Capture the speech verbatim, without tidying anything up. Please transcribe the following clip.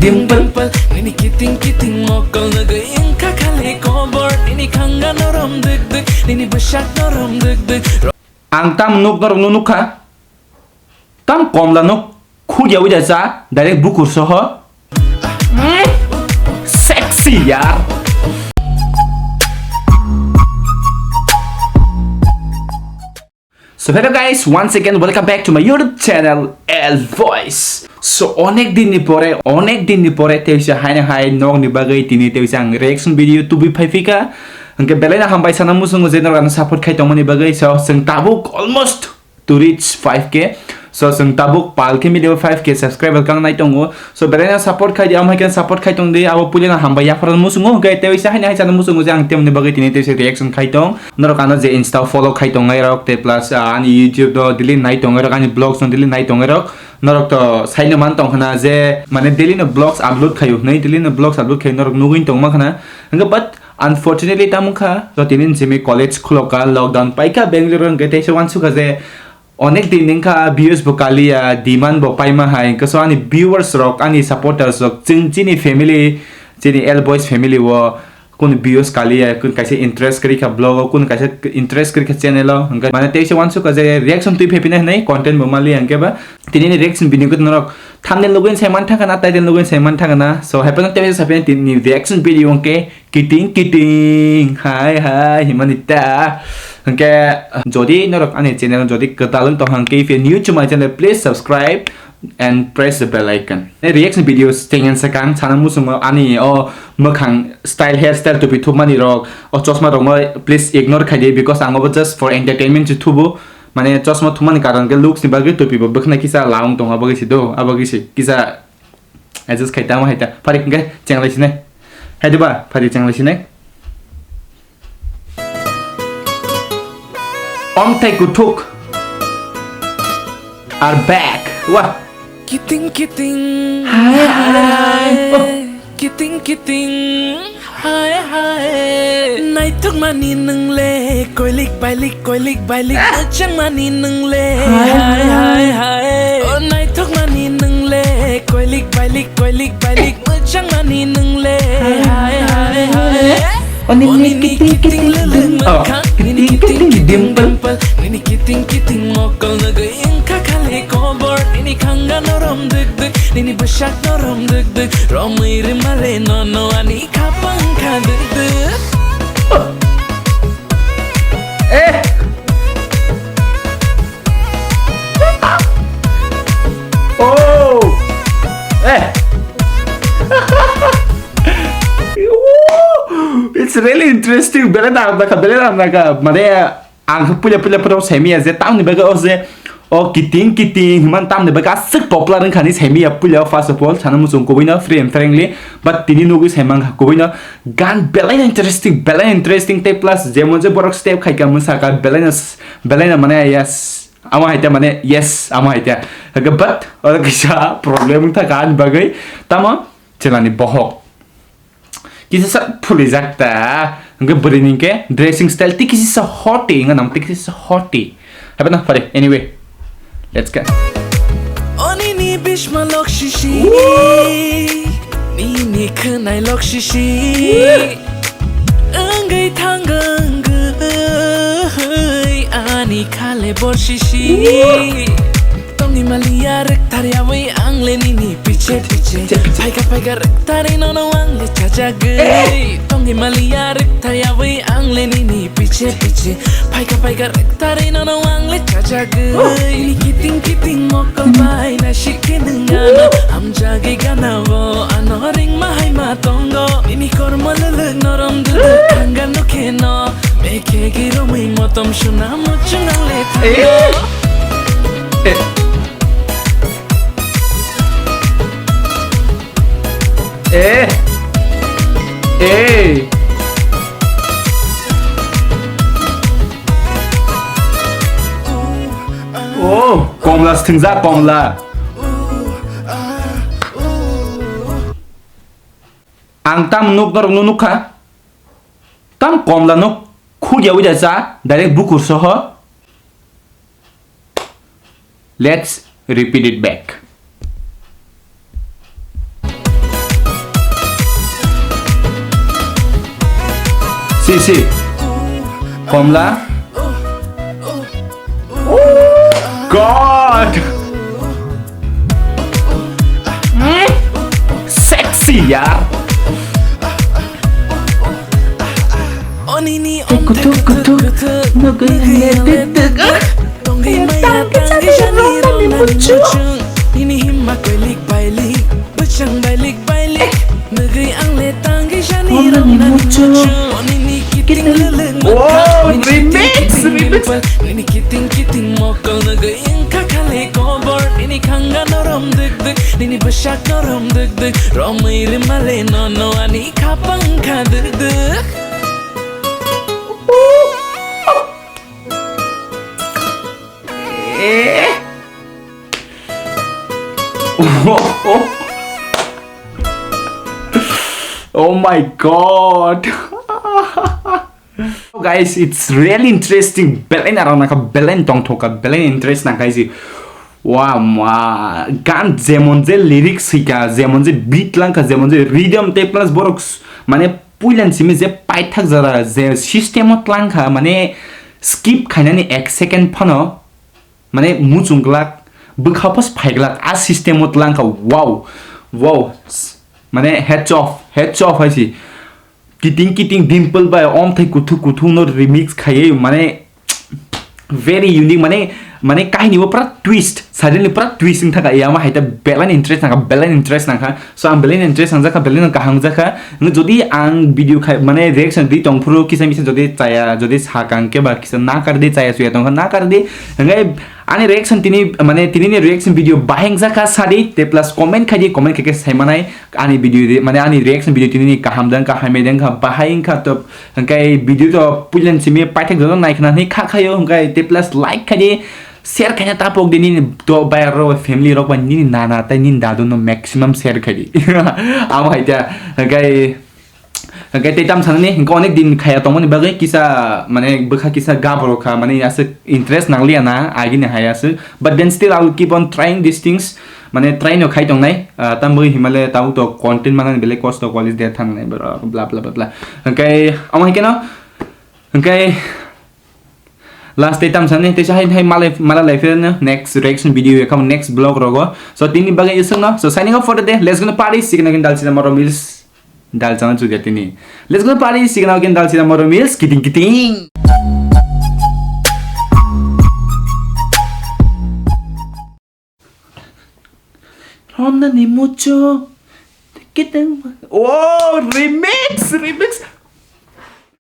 Dimple, nini kiting kiting mokol nugui wngkha khali kobor, nini khanga norom dwk dwk, nini bwsak norom dwk dwk. Ang tam nuk norok no nukha. Tam komla no khugya uida cha direct bukur soho. Mm, sexy yar. So hello guys, once again welcome back to my YouTube channel L Voice. So onek din ni pore, onek din ni pore teisa haina hai nog ni bagwi tini teisa ang reaction video tubi phai phika. Hwnkhe belai no hambai sana muchungo je norok ano support khai tongmani bagwi. So chwng tabuk almost to reach five K. So chwng tabuk pal khe mili five K subscriber kang nai tongo. So belai no support khai di, amhai khe support khai tong di, abo puila no hambai yaphar muchungo hwnkhe teisa haina hai sana muchungo je ang temni bagwi tini teisa reaction khai tong. Norok ano je Insta follow khai tongnai rok, tei plus, ah, ani YouTube no daily nai tongnai rok, ani vlogs no daily nai tongnai rok, norok to saino man tong khna je, mane, daily no vlogs upload khaio hwnwi, daily no vlogs upload khaio norok nugwi tongma khna. Hwnkhe, but unfortunately, tamo kha, jotini simi college khuloka, lockdown paikha Bangalore hwnkhe, teisa uansukha je, onek din wngkha views bo kaliya, demand bo paima hai, hwnkhe so ani viewers rok, ani supporters rok, chwng chini family, chini L Boys family o, kunu views kaliya, kunu kaisa interest kwrwi kha vlog o, kunu kaisa interest kwrwi kha channel o, hwnkhe mane teisa uansukha je reaction twi phai phina hinwi content bo maliya, hwnkhe ba tini ni reaction video khe norok thumbnail nugwi sai man thangkha na, title nugwi sai man thangkha na, so happy na teisa sapi tini ni reaction video hwnkhe kiting kiting hai hai himani ta, hwnkhe jodi norok ani channel jodi kwtal wng tong hwnkhe if you new to my channel please subscribe and press the bell icon. Reaction videos tengen sakang sana muchungo ani o mwkhang style, hairstyle, tupi thupmani rok, o chosma rokno please ignore khai di, because ang obo just for entertainment se thubu. Mane chosma thumani karon khe looks ni bagwi tupi bo bwkhwnai kisa laung tongo, abagwi se do, abagwi se kisa adjust khai tamo hai ta. Phari hwnkhe chenglai sinai. Hai diba? Phari chenglai sinai. Omthai kuthuk are back. Wah. Kiting kiting. Hai, hai. Oh. Kiting kiting. Hai, hai. Naithok mani nwngle, koilik bailik, koilik bailik. Ah. Mochang mani nwngle. Hai, hai, hai, hai. Oh, naithok mani nwngle, koilik bailik, koilik bailik. Mochang mani nwngle. Hai, hai, hai, hai. Oni ni kiting kiting leleng. Oh, mangkha, nini kiting kiting kiting dimple. Dimple, nini kiting kiting mokol nugwi wngkha khali kobor, nini khanga norom dwk dwk, nini bwsak norom dwk dwk, romwi rwmale nono ani khapang kha dwk dwk. Eh. Oh! Eh! It's really interesting. Belai nang naka, belai nang naka. Mane, ang khe puila puila phano saimiya je tamni bagwi o je o kiting kiting himan tamni bagwi aswk popular wngkha ni saimiya puila first of all sana muchung kubui no free and frankly, but tini nugwi saimang kha kubui no gan belai interesting, belai interesting tei plus jemon je borok step khaika mwsaka belai no Belai no mane yes, amo hai ta mane yes, amo hai ta. Hake but oro kisa problem wngkha ani bagwi. Tamo chelani bohok. Kisa sa phulijak ta. Hake bwrwi ni hake dressing style ti kisa sa hoti, wngkha nang ti kisa sa hoti. Hapena pare, anyway. Let's go. Oni ni bishma lok shishi. Woo! Ni ni khwnai lok shishi. Woo! Wngwi thangwng gwi ani khale borsi si. Tongwi maliya rwkthar yawi ang le nini piche piche. Phaika phaika rwkthar nono ang le chajagwi. Tongwi maliya rwkthar yawi ang le nini piche piche. Phaika phaika rwkthar nono ang le chajagwi. Ni kiting kiting mokol bai na shikhe nung ano. Hamjagwi gana o ano ring mahai ma tongo. Nini kormo lwlwk norom duduk thangga nukhe no. Mekhe gi romwi motom suna muchung ang le thango. Eh. Eh. Eh. Eh. Oh, komla sthwngjak komla. Ang tam nuk norok no nukha. Tam komla no khugya uida cha direct bukur soho. Let's repeat it back. Isi. Komla. Oh God. Hmm? Sexy, yaar. Kutuk, kutuk, nugui le tuk tuk. Tangwi maya tangwi jani rong nani muchung. Nini himma koilik bailik, bwchang bailik bailik. Nugui ang le tangwi jani rong nani muchung. Nini kiting lulung mokol, nini kiting kiting dimple, nini kiting kiting mokol. Nugui wngkha khali kobor, nini khanga norom duk duk, nini bwsak norom duk duk. Romwi rwmale nono ani khapang kha duk duk. Eh? Oh, oh. Oh my God. Guys, it's really interesting. Belai narang nangkha, belai tongthok kha, belai interest nangkha isi. Wa ma, gan jemon je lyrics hika, jemon je beat langkha, jemon je rhythm tei plus borok s-, mane puilan simi je paithak jara je system o tlangkha, mane skip khainani ek second phano, mane muchung glak, bwkha pos phai glak, a system o tlangkha, wow, wow, s-, mane hats off, hats off hai si. Kiting kiting dimple bai omthai kuthuk kuthuk no remix khaiwi, mane very unique, mane, mane kahini o pura twist, suddenly pura twist wng thangkha, yama hai ta belai interest nangkha, belai interest nangkha. So ang belai interest nangjakha, belai no kaham jakha. Jodi ang video khai, mane reaction di tongphuru kisa misa jodi chaya, jodi sakang khe ba kisa nakar di chaya suya tongkha, nakar di. Hingke ani reaction tini, mane tini ni reaction video bahai wngjakha sadi, te plus comment khai di, comment khai khe sai manai. Ani video di, mane ani reaction video tini ni kaham dang kha, hamya dang kha, bahai wngkha to, hingke video to puilan simi paithak joto nai khna hwnwi kha khaio, hingke te plus like khai di, share khaina tapok di nini to bayar rok, family rok ba nini nana tei nini dadu no maximum share khai di. Amo hai ta, hingke, hingke tei tam sanani, hingke onek din khaya tongmani bagwi kisa, mane bwkha kisa gabro kha, mane aswk interest nangliya na, agini hai aswk. But then still I will keep on trying these things. Mane try no khai tongnai, ah, tambo himale tau to content manani belai kosto college de thangnai bla, bla, bla, bla. Hingke, amo hai keno, hingke last day tam sani, teisa hai, hai malai, mala lai phirano next reaction video ya, kamo next vlog rogo. So, tini bagwi isungno. So, signing off for the day. Let's go party. Sign again, dal sida moro meals. Dal chana chukya tini. Let's go party, sign again, dal sida moro meals. Kiting, kiting. Ronna ni mucho. Kiting. Oh!